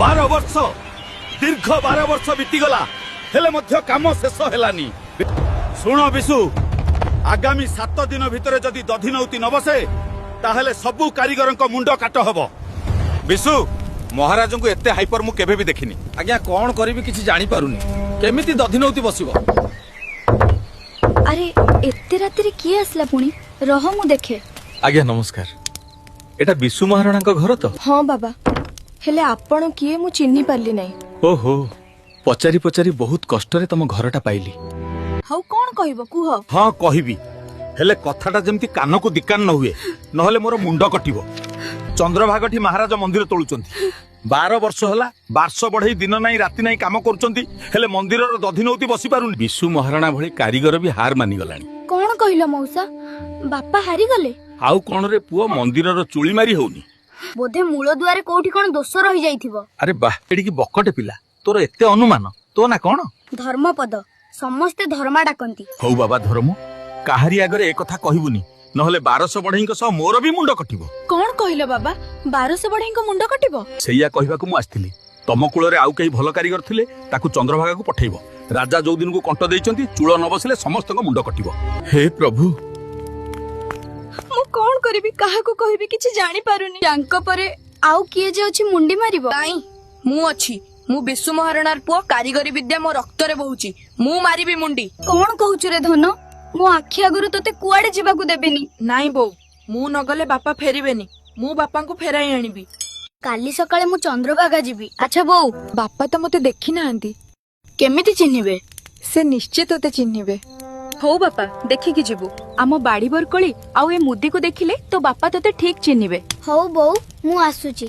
12 ବର୍ଷ, ଦୀର୍ଘ 12 ବର୍ଷ ବିତିଗଲା, ହେଲେ ମଧ୍ୟ କାମ ଶେଷ ହେଲାନି। ଶୁଣ ବିଶୁ, ଆଗାମୀ 7 ଦିନ ଭିତରେ ଯଦି ଦଧି ନଉତି ନ ବସେ, ତାହେଲେ ସବୁ କାରିଗରଙ୍କ ମୁଣ୍ଡ କାଟ ହବ। ବିଶୁ, ମହାରାଜଙ୍କୁ ଏତେ ହାଇପର ମୁଁ କେବେ ବି ଦେଖିନି। ଆଜ୍ଞା, କଣ କରିବି କିଛି ଜାଣିପାରୁନି। କେମିତି ଦଧି ନଉତି ବସିବ? ଆରେ, ଏତେ ରାତିରେ କିଏ ଆସିଲା ପୁଣି? ରହ, ମୁଁ ଦେଖେ। ଆଜ୍ଞା ନମସ୍କାର, ଏଟା ବିଶୁ ମହାରଣାଙ୍କ ଘର ତ? ହଁ ବାବା, ହେଲେ ଆପଣ କିଏ? ମୁଁ ଚିହ୍ନି ପାରିଲି ନାହିଁ। ଓହୋ, ପଚାରି ପଚାରି ବହୁତ କଷ୍ଟରେ ତମ ଘରଟା ପାଇଲି। ହଉ, କଣ କହିବ କୁହ। ହଁ କହିବି, ହେଲେ କଥାଟା ଯେମିତି କାନକୁ ଦିକାନ ନ ହୁଏ, ନହେଲେ ମୋର ମୁଣ୍ଡ କଟିବ। ଚନ୍ଦ୍ରଭାଗଠି ମହାରାଜ ମନ୍ଦିର ତୋଳୁଛନ୍ତି। 12 ବର୍ଷ ହେଲା ବାର୍ଷ ବଢେଇ ଦିନ ନାହିଁ ରାତି ନାହିଁ କାମ କରୁଛନ୍ତି, ହେଲେ ମନ୍ଦିରର ଦଧି ନଉତି ବସି ପାରୁନି। ବିଶୁ ମହାରଣା ଭଳି କାରିଗର ବି ହାର ମାନିଗଲାଣି। କଣ କହିଲ ମଉସା? ବାପା ହାରିଗଲେ? ଆଉ କଣ ରେ ପୁଅ, ମନ୍ଦିରର ଚୁଳି ମାରି ହଉନି। ବୋଧେ ମୂଳ ଦୁଆରେ କୋଉଠି କଣ ଦୋଷ ରହିଯାଇଥିବ। ଆରେ ବାଃ, ଏଠିକି ବକଟେ ପିଲା, ତୋର ଏତେ ଅନୁମାନ। ତୋ ନା କଣ? ଧର୍ମପଦ, ସମସ୍ତେ ଧର୍ମା ଡାକନ୍ତି। ହଉ ବାବା ଧର୍ମ, କାହାରି ଆଗରେ ଏ କଥା କହିବୁନି, ନହେଲେ 1200 ବଢେଇଙ୍କ ସହ ମୋର ବି ମୁଣ୍ଡ କଟିବ। କଣ କହିଲ ବାବା? 1200 ବଢେଇଙ୍କ ମୁଣ୍ଡ କଟିବ? ସେଇଆ କହିବାକୁ ମୁଁ ଆସିଥିଲି। ତମ କୂଳରେ ଆଉ କେହି ଭଲ କାରିଗର ଥିଲେ ତାକୁ ଚନ୍ଦ୍ରଭାଗାକୁ ପଠେଇବ। ରାଜା ଯୋଉ ଦିନକୁ କଣ୍ଟ ଦେଇଛନ୍ତି, ଚୂଳ ନ ବସିଲେ ସମସ୍ତଙ୍କ ମୁଣ୍ଡ କଟିବ। ହେ ପ୍ରଭୁ! ମୁଁ କଣ କରିବି, କାହାକୁ କହିବି, କିଛି ଜାଣିପାରୁନି। ତାଙ୍କ ପରେ ଆଉ କିଏ ଯେ ଅଛି ମୁଣ୍ଡି ମାରିବ? କାଇଁ, ମୁଁ ଅଛି। ମୁଁ ବିଶୁ ମହାରଣାର ପୁଅ। କାରିଗରୀ ବିଦ୍ୟା ମୋ ରକ୍ତରେ ବହୁଛି। ମୁଁ ମାରିବି ମୁଣ୍ଡି। କଣ କହୁଛୁ ରେ ଧନ? ମୋ ଆଖି ଆଗରୁ ତୋତେ କୁଆଡେ ଯିବାକୁ ଦେବିନି। ନାଇଁ ବୋଉ, ମୁଁ ନଗଲେ ବାପା ଫେରିବେନି। ମୁଁ ବାପାଙ୍କୁ ଫେରାଇ ଆଣିବି। କାଲି ସକାଳେ ମୁଁ ଚନ୍ଦ୍ରଭାଗା ଯିବି। ଆଚ୍ଛା ବୋଉ, ବାପା ତ ମତେ ଦେଖି ନାହାନ୍ତି। କେମିତି ଚିହ୍ନିବେ? ସେ ନିଶ୍ଚୟ ତୋତେ ଚିହ୍ନିବେ। ହଉ ବାପା, ଦେଖିକି ଯିବୁ। ଆମ ବାଡି ବରକୋଳି ଆଉ ଏ ମୁଦିକୁ ଦେଖିଲେ ତୋ ବାପା ତୋତେ ଠିକ ଚିହ୍ନିବେ। ହଉ ବୋଉ, ମୁଁ ଆସୁଛି।